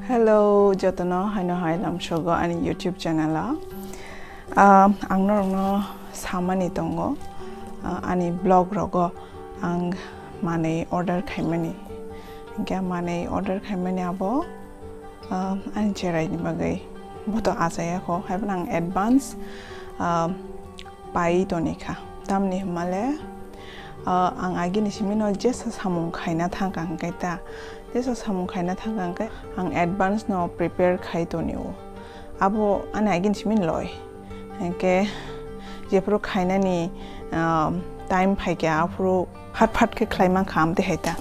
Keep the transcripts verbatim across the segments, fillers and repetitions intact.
Hello, jotono haino hai lamsogo ani YouTube channel o. Ah, ang norokno samani tongo, ah, ani vlog rogo ang manwi order khaimani. Hinkhe manwi order khaimani abo, ah, ani cheraini bagwi. Boto achaya kho, haiphano ang advance, ah, pai tonikha. Tamni hwnmale, ah, ang agini simino jesa samung khaina thangkha hwnkhe ta, jesa samung khaina thangkha hwnkhe ang advance no prepare khai tonio. Abo ani agini simin loi. Hwnkhe jephuru khainani, ah, time phaikha, aphuru phat phat khe khlai mankha amtwi hai ta.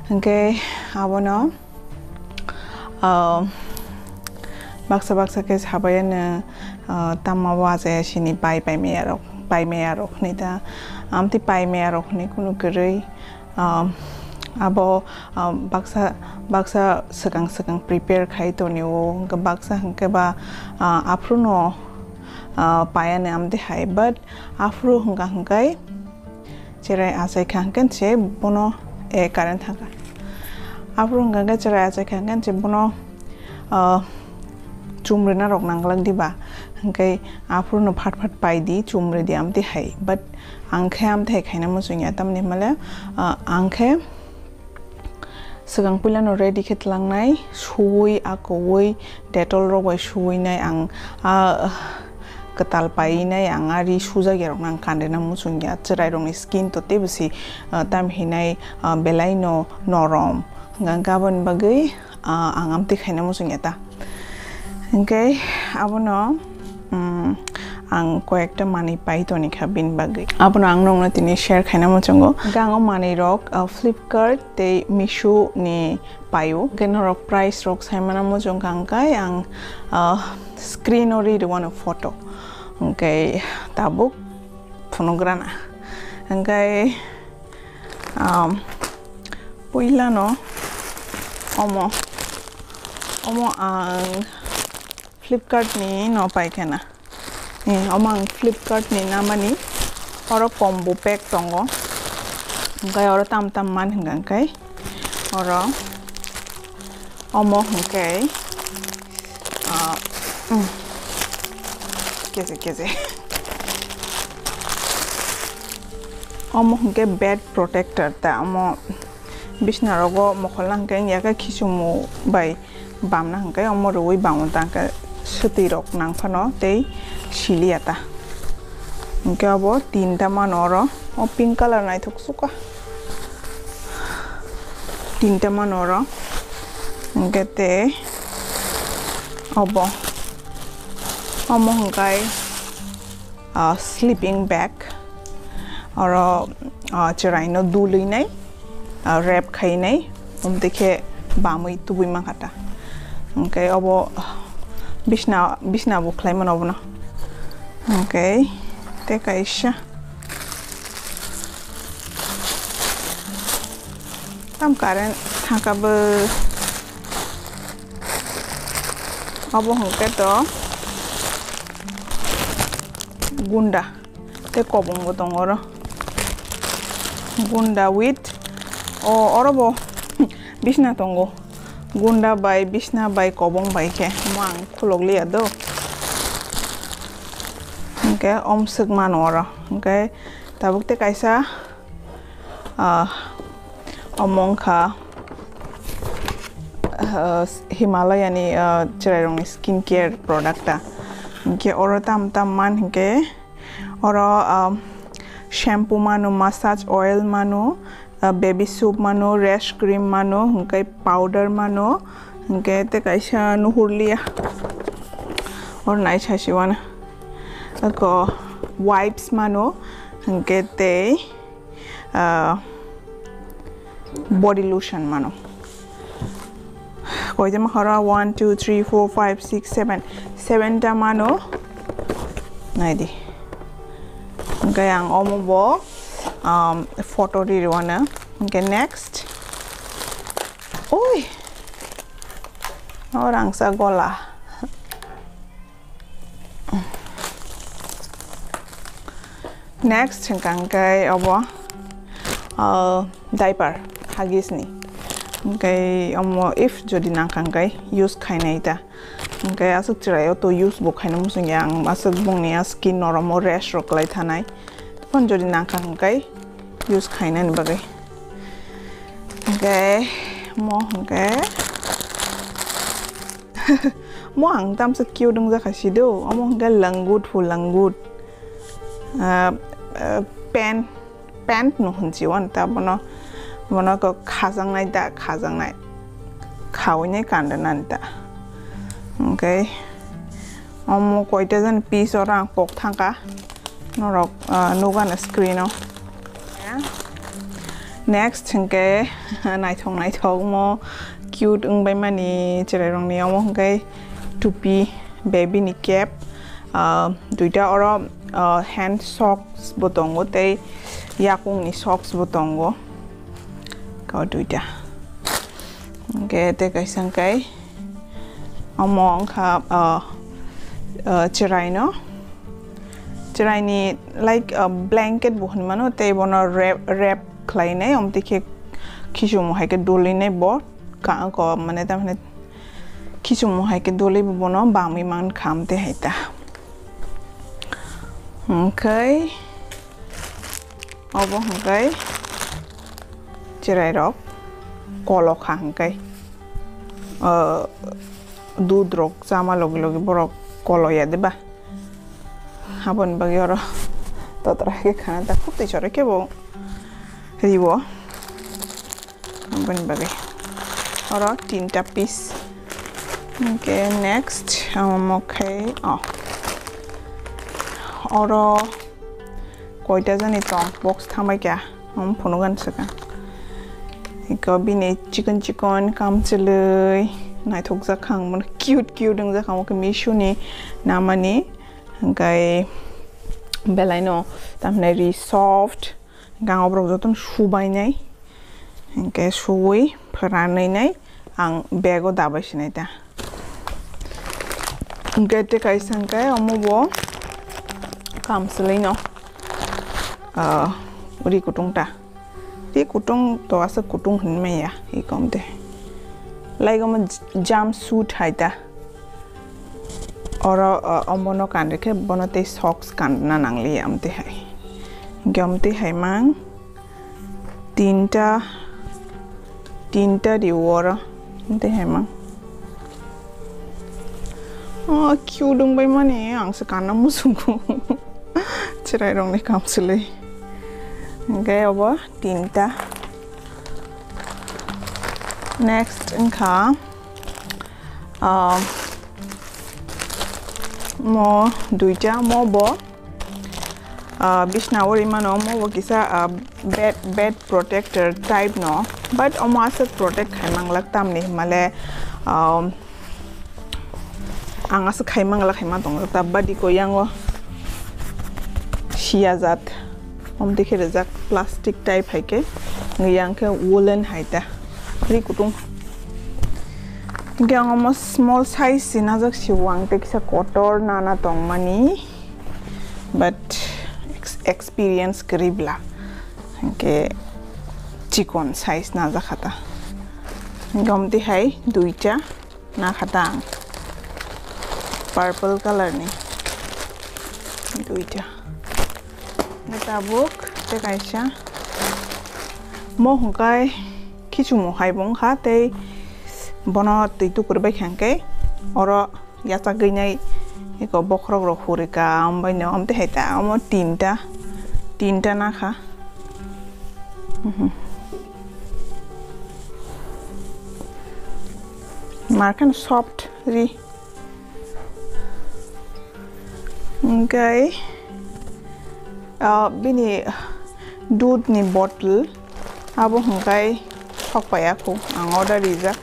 Hwnkhe abono, ah, baksa baksa khe sabai ano, ah, tamma bo achaya sini pai paimaya rok, paimaya rok hwnwi ta. Amtwi paimaya rok hwnwi kunu kwrwi, ah, abo, ah, baksa baksa swkang swkang prepare khai tonio, hwnkhe baksa hwnkhe ba, ah, aphuru no, ah, paiya ni amtwi hai, but aphuru hwnkha hwnkhe cherai achai kha hwnkhe se bono, eh, current thangkha. Aphuru hwnkha hwnkhe cherai achai kha hwnkhe se bono, ah, chumrwna rok nangglak diba, hwnkhe aphuru no phat phat pai di, chumrwi di amtwi hai, but ang khe amtwi hai khaina muchungya, tamni hwnmale, ah, ang khe swkang puilano ready khe tlangnai, suwi, akowi, Dettol rok bai suwinai ang, ah, kwtal painai ang, ari sujak ya rokno ang kanrina muchungya, chwrai rokni skin to teibo si, ah, tam hinai, ah, belai no norom, hwnkha hwnkhe aboni bagwi, ah, ang amtwi khaina muchungya ta. Hwnkhe abono, mm, ang koyekta manwi pai tonikha bini bagwi. Abono ang nokno tini share khaina muchungo. Hwnkhe ang o manwi rok, ah, Flipkart tei Meesho ni paio. Hwnkhe norok price rok saimano muchungkha hwnkhe ang, ah, screen o ri rwano photo. Hwnkhe tabuk phunukgrana. Hwnkhe Um, puilano omo, omo ang Flipkart ni no paikha na. Eh, omo ang Flipkart ni namani, oro combo pack tongo. Hwnkhe oro tam tam man hwnkha hwnkhe oro omo hwnkhe, ah, mm, keze keze. Omo hwnkhe bed protector ta, omo bisna rogo mokol nang khe wngya khe khichumu bai bamna hwnkhe omo rwui bamo ta, hwnkhe swtwi rok nang phano tei siliya ta. Hwnkhe obo tinta mano oro, o pink colour naithok suka. Tinta mano oro. Hwnkhe tei obo. Omo hwnkhe, ah, sleeping bag. Oro, ah, chwraino dulwinai, ah, wrap khainai. Omtwi khe bamwi tubui mankha ta. Hwnkhe obo bisna, bisna bo khlai mano obono. Hwnkhe tei kaisa. Tam current thangkha bo. Obo hwnkhe to gunda. Tei kobong bo tongo oro. Gunda with, o, oro bo bisna tongo. Gunda bai, bisna bai, kobong bai khe. Omo ang khulok liya do. Hwnkhe omswk mano oro. Hwnkhe tabuk tei kaisa, ah, omo wngkha, ah, Himalaya ni, ah, chwrairokni skin care product ta. Hwnkhe oro tam tam man hwnkhe oro, ah, shampoo mano, massage oil mano, ah, baby soap mano, rash cream mano, hwnkhe powder mano, hwnkhe tei kaisa nuhurliya. Oro nai sasiwano. Eko wipes mano, hwnkhe tei, ah, body lotion mano. Koita ma horo one, two, three, four, five, six, seven. Seven ta mano. Naidi. Hwnkhe ang omo bo, um, photo ri rwano. Hwnkhe next. Oi. O rangsa gola. Next hwnkha hwnkhe obo, ah, diaper, Huggies ni. Hwnkhe omo if jodi nangkha hwnkhe use khainai ta. Hwnkhe aswk chwraio to use bo khaina muchungya ang, aswk bongni a skin norok o rash rok kwlai thanai. Phone jodi nangkha hwnkhe use khainani bagwi. Hwnkhe mo hwnkhe mo ang tamsa cute wngjakha sido, omo hwnkhe langut hu langut. Ah, ah, pen pant no hwnchi o ta bono, bono kok khajaknai da, khajaknai, khawinai kandana ta. Hwnkhe omo koita jani piece oro ang pok thangkha, norok, ah, nukgana screen o. Next hwnkhe naithok naithok mo cute wngbaimani chwrairokni omo hwnkhe tupi, baby ni cap, ah, duita oro, ah, hand socks bo tongo tei yakungni socks bo tongo, o duita. Hwnkhe tei kaisa hwnkhe omo wngkha, ah, ah, chwraino, chwraini like, ah, blanket bo hwnmano tei bono wrap, wrap khlainai, omtwi khe khichimo hai khe dolinai bo ka-, ko-, mane tamhinai khichimo hai khe doli bo bono bangwi mankha amtwi hai ta. Hwnkhe obo hwnkhe chwrairok kolokha hwnkhe, ah, dudh rok chama logi logi borok koloya diba? Aboni bagwi oro totra khe khana ta khuk twi chorwi khe bo riwo. Aboni bagwi oro tinta piece. Hwnkhe next omo khe, oh, oro koita jani tong box thambai kha. Omo phunukgani swkang. Eko bini chikon chikon kamchwlwi naithokjak kha ang bono, cute cute wngjakha omo khe Meesho ni namani. Hwnkhe belaino tamhinai ri soft, hwnkhe ang oborok jotono subainai, hwnkhe suwi phwranwi nai ang bag o dabai sinai ta. Hwnkhe tei kaisa hwnkhe omo bo kamchwlwino, ah, ri kutung ta. Tei kutung to aswk kutung hinwi manya, ikom tei. Like omo j-, jump suit hai ta. Oro, ah, omono kanrwi khe bono tei socks kanna nangliya amtwi hai. Hwnkhe amtwi hai mang. Tinta, tinta riwo oro, tei hai mang. Oh, cute wngbaimani, ang se kanna muchungo. Chwrairokni kamchwlwi. Hwnkhe obo tinta. Next wngkha, ah, mo duita, mo bo Ah, bisna o rimano omo bo kisa, ah, bed, bed protector type no, but omo aswk protect khai manglak tamni himale, ah, ang aswk khai manglak hai ma tongjak ta, but iko yango siya jat, omtwi khe rijak plastic type hai khe, yang khe woolen hai ta, ri kutung. Hwnkhe ang omo small size se najak si o ang tei kisa kotor nana tongmani. But ex-, experience kwrwi bla. Hwnkhe chikon size najakha ta. Hwnkhe omtwi hai duita nakha ta ang. Purple color ni duita. Hwnkhe tabuk tei kaisa. Mo hwnkhe khichumo hai bo wngkha tei bono twi tukur bai kha hwnkhe oro yachagwi nai eko bokhorok rok hurika, ambai no amtwi hai ta omo tinta, tinta nakha. Mhm. Markhe no soft ri. Hwnkhe, ah, bini dudh ni bottle abo hwnkhe thok paiya khu ang order rijak.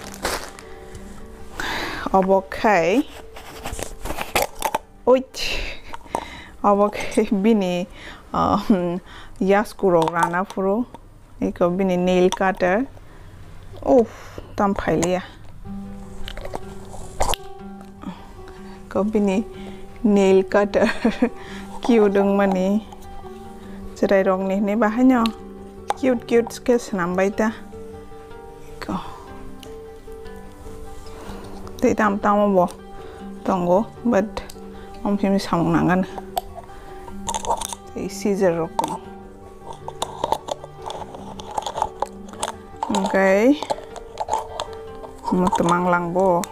Obo khai, oit, obo khai bini, ah, yasku rok rana phuru, eko bini nail cutter. Uff, tam phailiya. Ko bini nail cutter cute wngmani chwrairokni hinwi bahaino cute cute khe swnambai ta. Ko Tei tam tamo bo tongo, but omo phimni samung nangani. Tei scissor rok tongo. Hingke omo twmang langbo.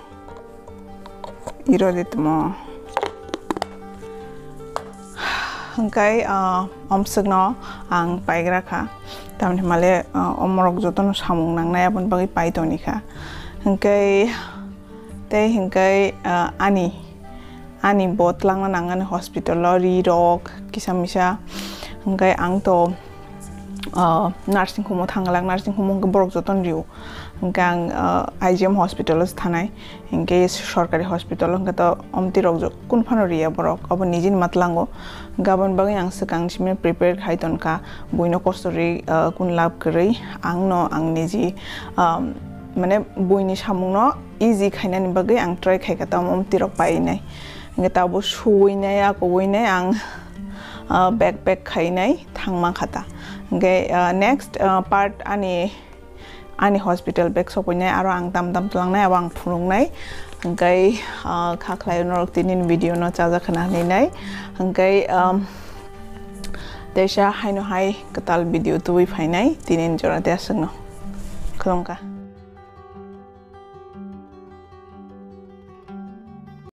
Iro de tamo. Hingke, ah, omswkno ang paigra kha. Tamni hwnmale, ah, omorok jotono samung nangnai aboni bagwi pai tongni kha. Hingke tei hingke, ah, ani, ani bo twlangna nangani hospital o ri rok kisa misa. Hingke ang to, ah, nursing home o thanglak, nursing home o hingke borok jotono rio. Hingke ang, ah, I G M hospital o se thanai. Hingke sorkari hospital o hingke to omtwi rok jo-, kun phano riya borok, abo nijini matlango. Hingke aboni bagwi ang swkang simi prepare khai tonkha, buino kosto ri, ah, kun lab kwrwi, angno ang niji, ah, mane buini samungno easy khainani bagwi ang try khaikha, tamo omtwi rok painai. Hingke tabo suwinai, akowinai ang, ah, backpack khainai thangma khata. Hingke, ah, next, ah, part ani ani hospital bag sopoinai, aro ang tam tam twlangnai, abo ang phunuknai. Hingkai, ah, kha khlai norok tini video no chajak khna hinwi nai. Hingkai, um, teisa haino hai kwtal video tubui phainai tini jora te aswkno. Khulumkha.